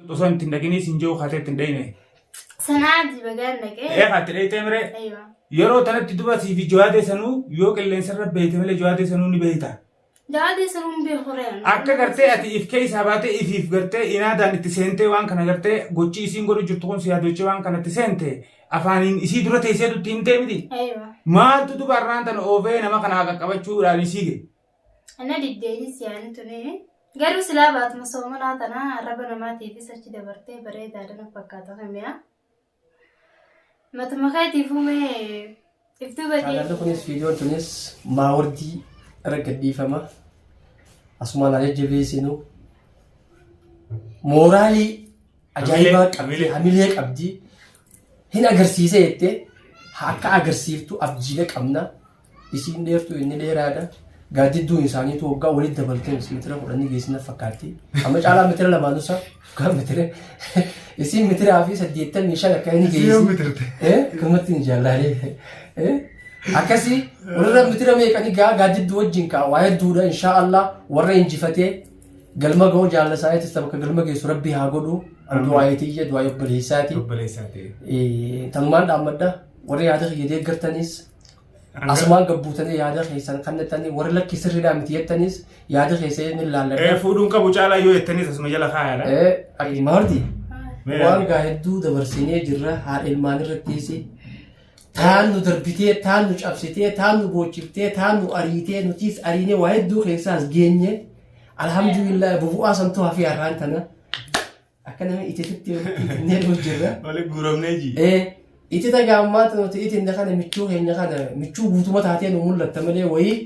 Osoo itti hin dhaqinii siin jiru kaatee itti hin dhayne. Sanaa bagaan dhaqee. Ee kaatti dhayitee miree. Aywa. Yeroo tanatti duba siifi jawaadee sanuu yoo qilleensarra beeyte malee jawaadee sanuu ni beeyta. Jawaadee sanuu hin beeku ree. Akka gartee ati if keessaa baatee ifiif gartee inaadaan itti seentee waan kana gartee gochi isiin godhu jirtu kun si yaadochee waan kana itti seente afaaniin isii dura teessee itti himtee miti. Aywa. Maaltu duba arraan tana oofee nama kana qaqqabachuudhaan isii ga'e. Ana diddeenis yaani tuni. Garuu silaa baatuma soomanaa tana arraba namaatiifis achi dabartee bareedaadha na fakkaata kamiyaa. Matuma keetiifuu mee if duuba Chaanaalli kunis viidiyoon tunis maawardii irra gadhiifama. Asumaan haa jajjabeessinu. Mooraalii ajaa'ibaa qabdi, hamilee qabdi. Hin agarsiise jettee akka agarsiiftu abjiilee qabna. Isiin dheertuu inni dheeraadha. Gaaddidduun isaaniitu waggaa walitti dabaltee mitira kudhanii geessina fakkaatti. Amma caalaa mitira lamaan usa waggaa mitira isiin mitiraa fi 85 akka inni Isiin geessi. mitirte. Akkamatti hin jaallalee. Akkasii warra mitira meeqanii gaa gaaddidduu wajjin ka'a waa hedduudha inshaa Allah warra injifatee galma ga'u jaalala isaaniitis bakka galma geessu rabbi haa godhu. Du'aa tiyya du'aa obboleessaati. Obboleessaa ta'e. Tanumaan dhaammadha warra yaada kiyya deeggartanis Asumaan gabbuutanii yaada keessan kannettanii warri lakki sirriidhaa miti jettanis yaada keessa inni laalladha. Fuudhuun qabu caalaa yoo jettanis asuma jala kaayaadha. Maarti waan gaa hedduu dabarsinee jirra haadha ilmaan irrattis taan nu darbitee taan nu cabsitee taan nu boochiftee taan nu ariitee nutiis ariinee waa hedduu keessaas geenye alhamdulillah bubu'aa santuu hafee har'aan tana Akka nama itititti walitti itinnee dhufu jirra. Walitti guuramnee ji. Ee itita gaammaata nuti itinne kana michuu keenya kana michuu guutuma taatee nu mul'atta malee wayii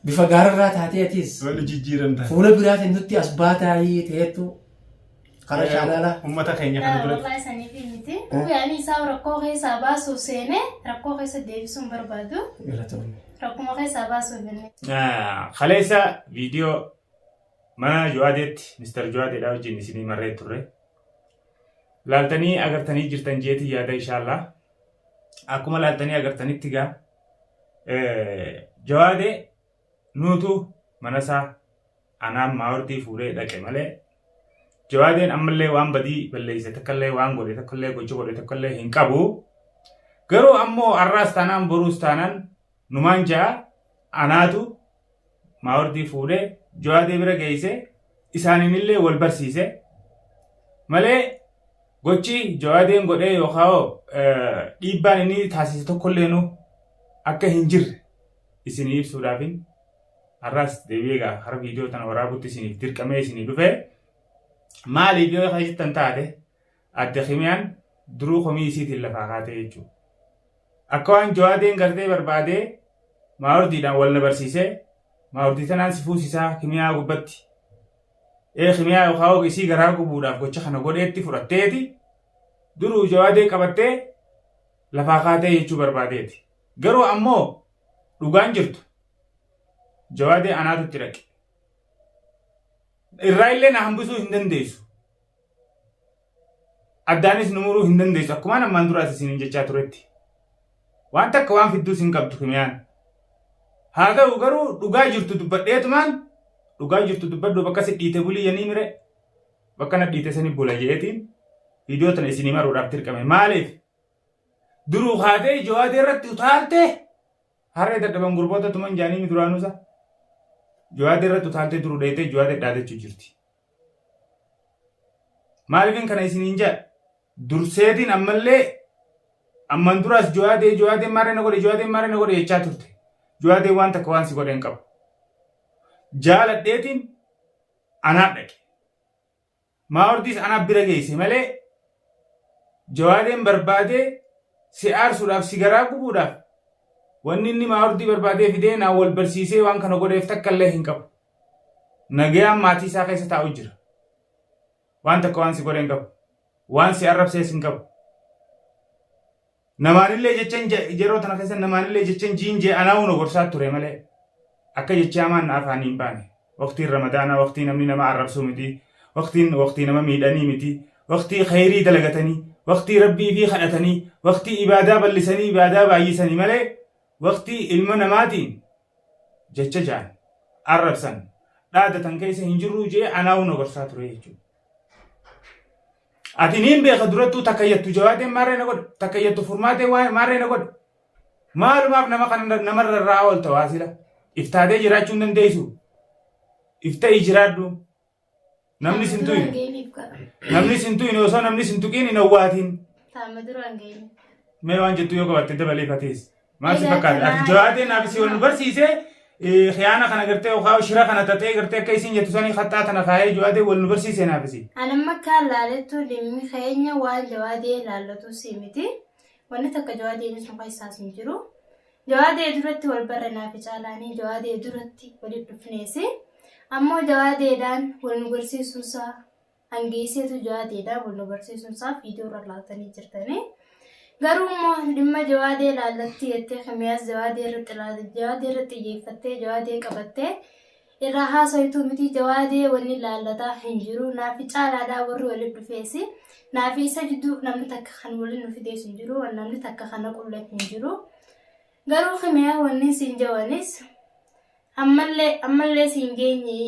bifa gaararraa taatee atis Wali jijjiiramta. fuula biraatiin nutti as baataayii ta'eettu karaa chaanaala. Uummata keenya kana duratti. Wallahi saniif miti. Yaani isaa rakkoo keessaa baasuuf seenee rakkoo keessa deebisuu hin barbaadu. Galatoomne. Rakkuma keessaa baasuuf inni. Kaleessa viidiyoo Mana Juwaadeetti Mr. Juwaadeedhaa wajjin isinii marree turre. Laaltanii agartanii jirtan jeetii yaada inshaallaa. Akkuma laaltanii agartanitti gaa Jawaadee nuutu manasaa anaan maawardii fuudhee dhaqe malee Jawaadeen ammallee waan badii balleesse takkallee waan godhe takkallee gocha godhe takkallee hin qabu. Garuu ammoo har'aas taanaan boruus taanaan numaan ja'a anaatu Maawardii fuudhee Jawaadee bira geesse isaaniinillee wal barsiise malee gochi Jawaadeen godhee yookaan dhiibbaan inni taasise tokkolleenu akka hin jirre isinii ibsuudhaafin har'aas deebi'ee egaa hara viidiyoo tana waraabutti isiniif dirqamee isinii dhufe maaliif yoo kana jettan taate adde Kimiyaan duruu komii isiitiin lafaa kaatee jechuudha. Akka waan Jawaadeen gartee barbaadee Maawardiidhaan wal na barsiisee maawardii tanaan si fuusisaa kimiyaa gubbatti. Ee kimiyaa yookaan isii garaa gubuudhaaf gocha kana godheetti fudhatteeti duruu Jawaadee qabattee lafaa kaatee jechuu barbaadeeti. Garuu ammoo dhugaan jirtu Jawaadee anaatu itti dhaqe. Irraa illee na hambisuu hin dandeessu. Addaanis nu muruu hin dandeessu akkumaan ammaan duraas isiniin jechaa turetti. Waan takka waan fidduus hin qabdu kimiyaan. Haa ta'u garuu dhugaa jirtu dubbadheetumaan dhugaa jirtu dubbadhu bakka si dhiite bulii yanii mire bakka na dhiite sani bula jeetiin viidiyoo tana isinii maruudhaaf dirqame. Maaliif? Duruu kaatee jawaadee irratti utaaltee harree dadhaban gurboota tuman jaanii duraanuusa. Jawaadee irratti utaaltee duruu dheetee jawaadee dhaadachuu jirti. Maaliifin kana isiniin jedha? Durseetiin ammallee amman duraas Jawaadee Jawaadeen maarree na godhe Jawaadeen maarree na godhe jechaa turte. Jawaadeen waan takka waan si godhe hin qabu. Jaaladheetiin anaa dhaqe. Maawardiis anaa bira geesse malee Jawaadeen barbaadee si aarsuudhaaf si garaa gubuudhaaf wanni inni maawardii barbaadee fidee naan wal barsiisee waan kana godheef takka illee hin qabu. Nagayaan maatii isaa keessa taa'u jira. Waan takka waan si godhe hin qabu. Waan si arrabsees hin qabu. Namaanillee jechan yeroo tana keessa namaanillee jechan jiin jee anaa huna gorsaa ture malee akka jecha hamaan na afaanii hin baane. Waqtiin ramadaanaa waqtii namni nama arrabsuu miti. Waqtiin waqtii nama miidhanii miti. Waqtii khayrii dalagatanii, waqtii rabbii fi kadhatanii, waqtii ibaadaa bal'isanii ibaadaa baay'isanii malee waqtii ilma namaatiin jecha jaan arrabsan dhaadatan keessa hin jirruu jee anaa huna gorsaa ture jechuudha. Ati niin beeka durattuu takka jettu jawaadeen maarree na godhe takka jettu furmaatee waa'ee maarree na godhe. Maalumaaf nama kana namarra irraa oolta waa sila. Iftaatee jiraachuu hin dandeessu. Ifta'ii jiraadhu. Namni sin Duraan tuqin. geeniif qaba. Namni sin tuqin osoo namni sin tuqin hin awwaatiin. Taama duraan geeni. Mee waan jettu yoo qabatte dabalee fatees. Maal si Egaa fakkaata? Ati kanaa- jawaadee naaf si wal nu barsiise khiyaana kana gartee yookaan shira kana tatee gartee akka isin jettu sanii haxxaa tana kaayee jawaadee wal nu barsiise naaf si. Anamma akka laalettu dhimmi keenya waan jawaadee laallatu si miti. Wanni takka jawaadeenis nu keessaas hin jiru. Jawaadee duratti wal barre naafi caalaanii jawaadee duratti walitti dhufneesi. Ammoo jawaadeedhaan wal nu barsiisuunsaa hangeesseetu jawaadeedhaan wal nu barsiisuunsaa viidiyoo irra laaltanii jirtanii. Garuu immoo dhimma jawaadee laallatti jettee kimiyaas jawaadee irratti jawaadee irratti xiyyeeffattee jawaadee qabattee irraa haasoytuu miti jawaadee wanni laallataa hin jiru. Naafi caalaadhaa warri walitti dhufeesi. Naafi isa jidduu namni takka kan waliin nu fidees hin jiru. Namni takka kana qulleef hin jiru. Garuu kimiyaa wanni siin jawanis ammallee ammallee siin geenye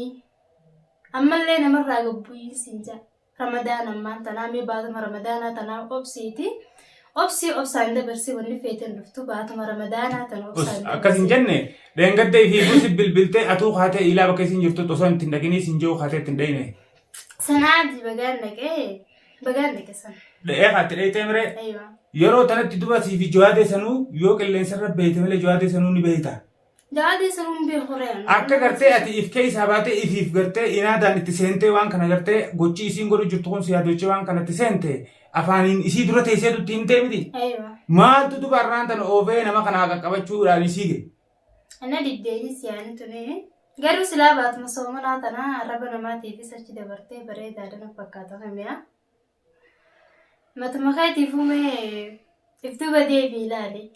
ammallee namarraa gabbuyyii siin jaa. Ramadaan ammaan tanaa mee baatuma ramadaanaa tanaa obsiiti. Obsii obsaan dabarsii wanni feeten dhuftu baatuma ramadaanaa tana obsaan Akkas hin jenne dheengadda ifii si bilbiltee atuu kaatee ilaa bakka isin jirtu osoo hin dhaqinii sin jiru kaatee ittiin dhayine. Sanaati bagaan dhaqee bagaan dhaqe sana. Dha'ee kaatti dhayitee miree Aywa. yeroo tanatti duba siifi jawaadee sanuu yoo qilleensarra beeyte malee jawaadee sanuu ni beeyta. Jawaadee sanuun beeku re'an. Akka gartee ati if keessaa baatee ifiif gartee inaadaan itti seentee waan kana gartee gochi isiin godhu jirtu kun si yaadochee waan kanatti seente afaaniin isii dura teessee tutti himtee miti. Aywa. Maaltu duba irraan tana oofee nama kanaa qaqqabachuudhaan isii ga'e. Ana diddeenis yaani tuni. Garuu silaa baatuma soomanaa tanaa arraba namaatiifis achi dabartee bareedaadha na fakkaata kimiyaa. Matuma keetiifuu mee if duuba deebii ilaali.